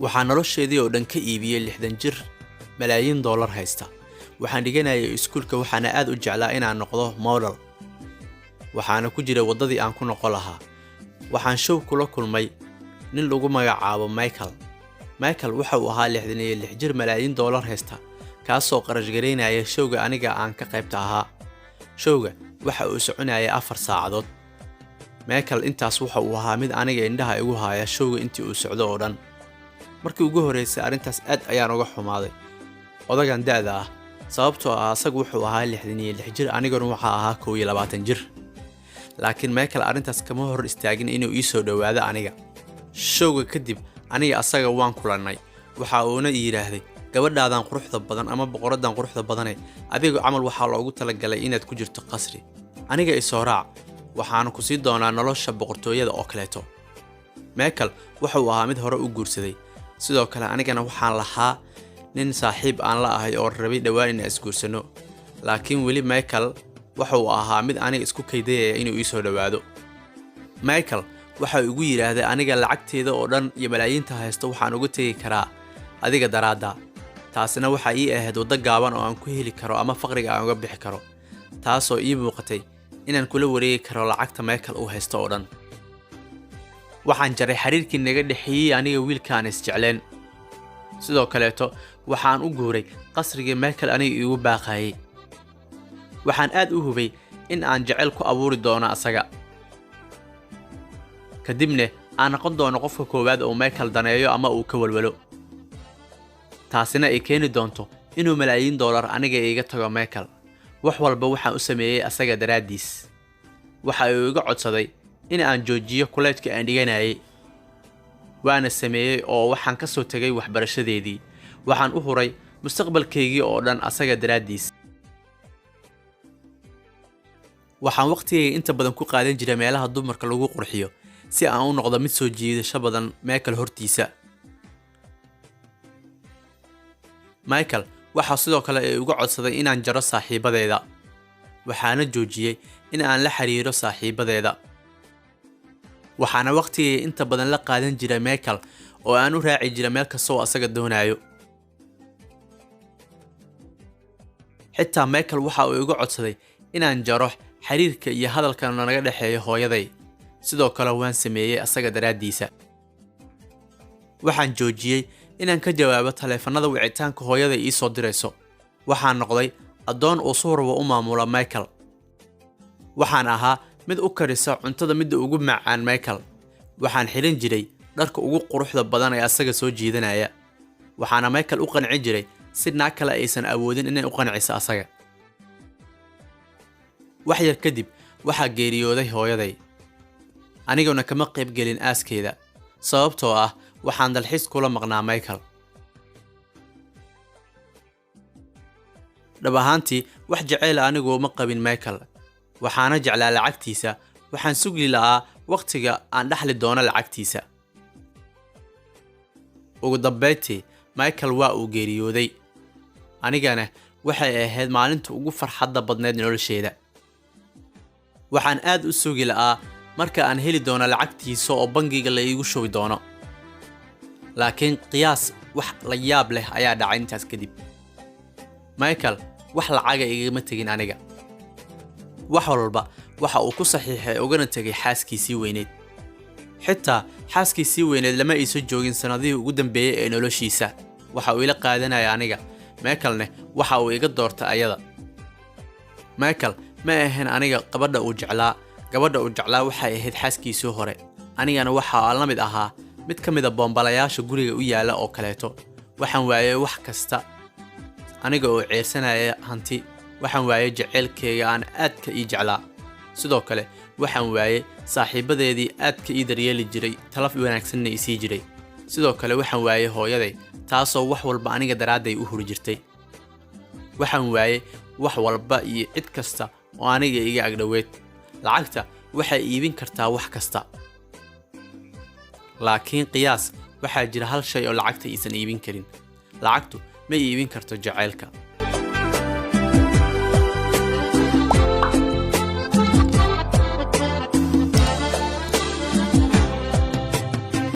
Waxaa nolosheedii oo dhan ka iibiyey 60 jir malaayiin dollar haysta. Waxaan dhiganayay iskuulka, waxaana aad u jeclaa inaan noqdo model, waxaana ku jira waddadii aan ku noqon lahaa. Waxaan show kula kulmay nin lagu magacaabo Michael. Michael waxa uu ahaa 66 jir malaayiin dollar haysta, kaasoo qarash garaynaya showga aniga aan ka qaybta ahaa. Showga waxa uu soconayay 4 saacadood. Michael intaas waxa uu ahaa mid aniga indhaha igu haya showga intii uu socdo oo dhan. Markii ugu horreysay arrintaas aad ayaan uga xumaaday odagan da'da ah, sababtoo ah asagu wuxuu ahaa 66 jir, aniguna waxaa ahaa 21 jir. Laakiin Michael arrintaas kama hor istaagin inuu ii soo dhowaado aniga. Showga kadib aniga asaga waan kulannay. Waxa uuna yidhaahday, "Gabadhaadan quruxda badan ama boqoradan quruxda badane, adiga camal waxaa loogu talagalay inaad ku jirto qasri. Aniga isoo raac, waxaanu ku sii doonaa nolosha boqortooyada oo kaleeto." Michael waxa uu ahaa mid hore u guursaday. Sidoo kale anigana waxaan lahaa nin saaxiib aan la ahay oo rabay dhowaan inaan isguursano. Laakiin weli Michael waxa uu ahaa mid aniga isku kaydayaya inuu ii soo dhowaado. Michael waxa uu igu yidhaahday, "Aniga lacagteeda oo dhan iyo malaayiinta haysto waxaan uga tegi karaa adiga daraadda." Taasina waxaa ii ahayd waddo gaaban oo aan ku heli karo ama faqriga aan uga bixi karo, taasoo ii muuqatay inaan kula wareegi karo lacagta Michael uu haysto oo dhan. Waxaan jaray xiriirkii naga dhexeeyey aniga wiilkaan isjecleen. Sidoo kaleeto waxaan u guuray qasrigii Michael aniga iigu baaqayay. Waxaan aad u hubay in aan jecel ku abuuri doono asaga, kadibna aan noqon doono qofka koowaad oo Michael daneeyo ama uu ka walwalo, taasina ay keeni doonto inuu malaayiin dollar aniga iiga tago. Michael wax walba waxaan u sameeyey asaga daraaddiis. Waxa uu iga codsaday in aan joojiyo kuleejka aan dhiganayay, waana sameeyey oo waxaan ka soo tegay waxbarashadeedii. Waxaan u huray mustaqbalkaygii oo dhan asaga daraaddiis. Waxaan waqtigayga inta badan ku qaadan jiray meelaha dumarka lagu qurxiyo si aan u noqdo mid soo jiidasho badan Michael hortiisa. Michael waxaa sidoo kale ay uga codsaday inaan jaro saaxiibadeeda, waxaana joojiyey in aan la xiriiro saaxiibadeeda. Waxaana waqtigayga inta badan la qaadan jiray Michael oo aan u raaci jiray meel kasta oo asaga doonayo. Xitaa Michael waxa uu iga codsaday inaan jaro xiriirka iyo hadalka naga dhexeeya hooyaday. Sidoo kale waan sameeyey asaga daraaddiisa. Waxaan joojiyey inaan ka jawaabo taleefannada wicitaanka hooyaday ii soo dirayso. Waxaan noqday addoon uu suuraba u maamula Michael. Waxaan ahaa mid u karisa cuntada midda ugu macaan Michael. Waxaan xidhan jiray dharka ugu quruxda badan ee asaga soo jiidanaya. Waxaana Michael u qancin jiray si naag kale aysan awoodin inay u qanciso asaga. Wax yar kadib waxaa geeriyooday hooyaday, aniguna kama qaybgelin aaskeeda, sababtoo ah waxaan dalxiis kula maqnaa Michael. Dhab ahaantii wax jacayl anigu ma qabin Michael, waxaana jeclaa lacagtiisa. Waxaan sugi lahaa wakhtiga aan dhaxli doono lacagtiisa. Ugu dambayntii Michael waa uu geeriyooday, anigana waxay ahayd maalinta ugu farxadda badneyd nolosheeda. Waxaan aad u sugi la'aa marka aan heli doono lacagtiisa oo bangiga la iigu shubi doono. Laakiin qiyaas, wax la yaab leh ayaa dhacay intaas kadib. Michael wax lacaga igama tegin aniga. Wax walba waxa uu ku saxiixay ugana tegay xaaskiisii weyneyd. Xitaa xaaskiisii weyneyd lama iisa joogin sannadihii ugu dambeeyey ee noloshiisa. Waxa uu ila qaadanaya aniga, Michaelne waxa uu iga doortay ayada. Michael ma ahayn aniga gabadha uu jeclaa. Gabadha uu jeclaa waxay ahayd xaaskiisii hore. Anigana waxa la mid ahaa mid ka mid a boombalayaasha guriga u yaalla oo kaleeto. Waxaan waayay wax kasta aniga oo ceersanaya hanti. Waxaan waayay jaceylkayga aan aadka ii jeclaa. Sidoo kale waxaan waayay saaxiibadeedii aadka ii daryeeli jiray, talaf wanaagsanna i sii jiray. Sidoo kale waxaan waayay hooyaday, taasoo wax walba aniga daraadday u huri jirtay. Waxaan waayay wax walba iyo cid kasta oo aniga iga agdhoweyd. Lacagta waxay iibin kartaa wax kasta, laakiin qiyaas, waxaa jira hal shay oo lacagta iisan iibin karin. Lacagtu ma iibin karto jacaylka.